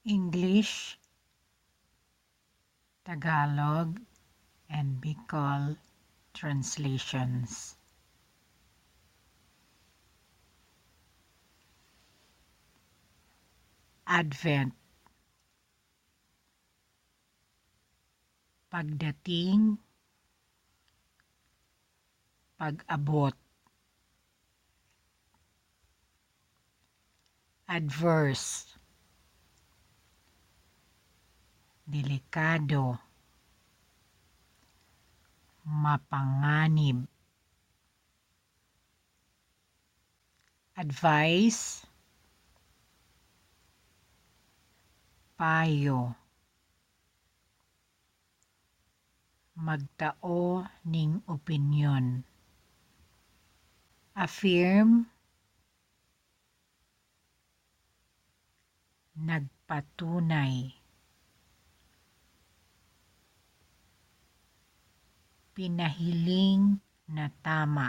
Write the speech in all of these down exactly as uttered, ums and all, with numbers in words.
English, Tagalog, and Bicol translations. Advent. Pagdating, pag-abot. Adverse. Delikado. Mapanganib. Advice. Payo. Magtao ning opinyon. Affirm. Nagpatunay. Pinahiling na tama.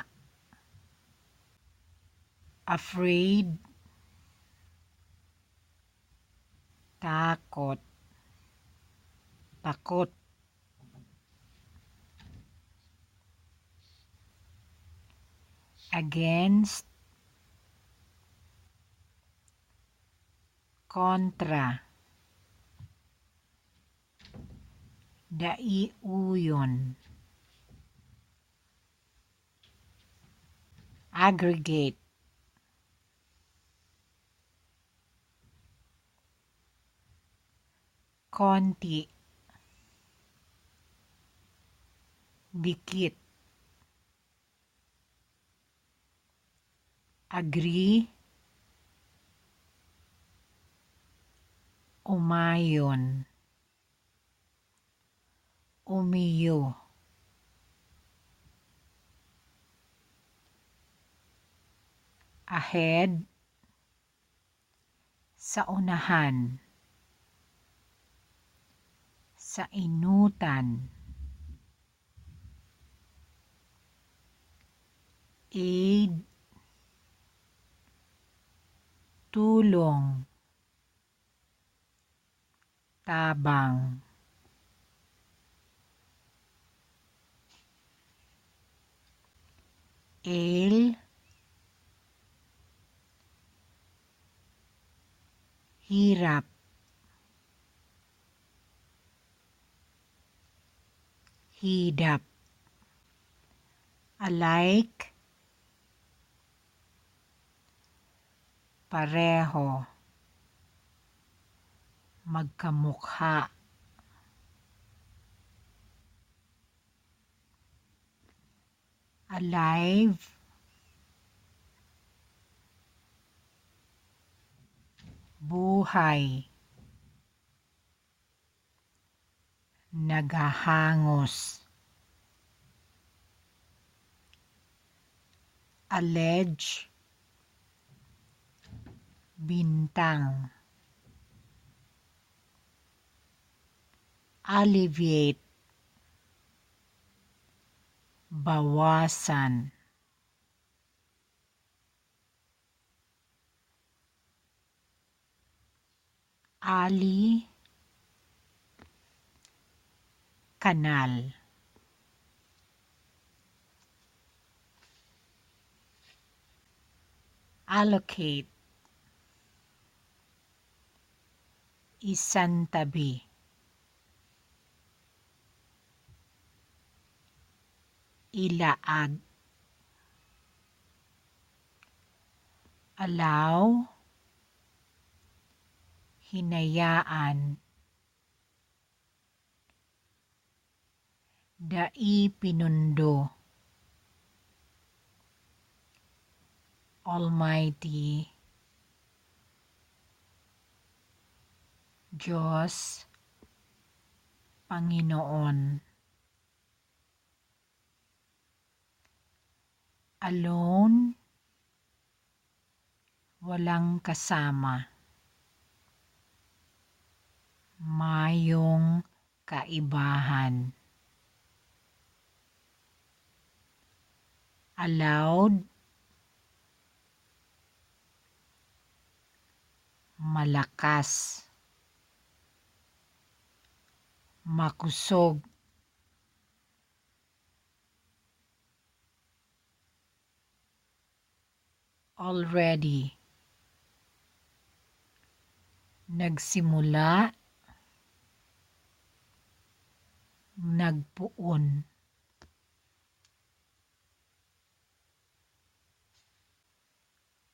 Afraid. Takot. Takot. Against. Kontra. Dai uyon. Aggregate. Konti. Dikit. Agree. Umayon. Umiyo. Ahead. Sa unahan. Sa inutan. Aid. Tulong. Tabang. Ail. Hirap. Hidap. Alike. Pareho. Magkamukha. Alive. Buhay. Naghahangos. Allege. Bintang. Alleviate. Bawasan. Ali, kanal. Allocate, isantabi. Ilaag. Allow, hinayaan. Dai pinundo. Almighty, Diyos, Panginoon. Alone, walang kasama. Mayong kaibahan. Aloud, malakas. Makusog. Already. Nagsimula. Nagpoon.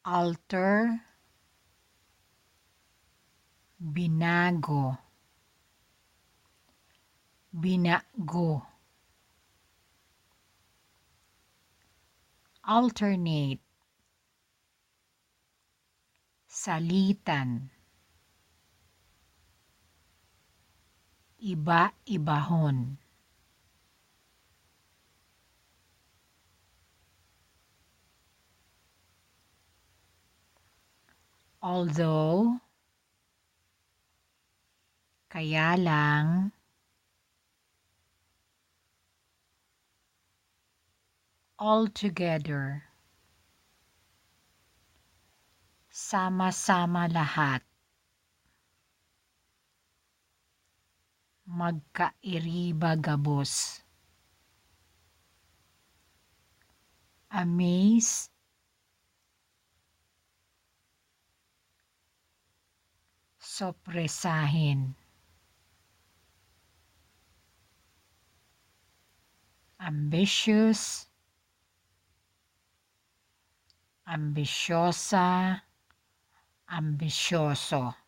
Alter. Binago. Binago. Alternate. Salitan. Iba-ibahon. Although. Kaya lang. Altogether. Sama-sama lahat. Magkairiba gabos. Amaze. Sopresahin. Ambitious. Ambisyosa. Ambisyoso.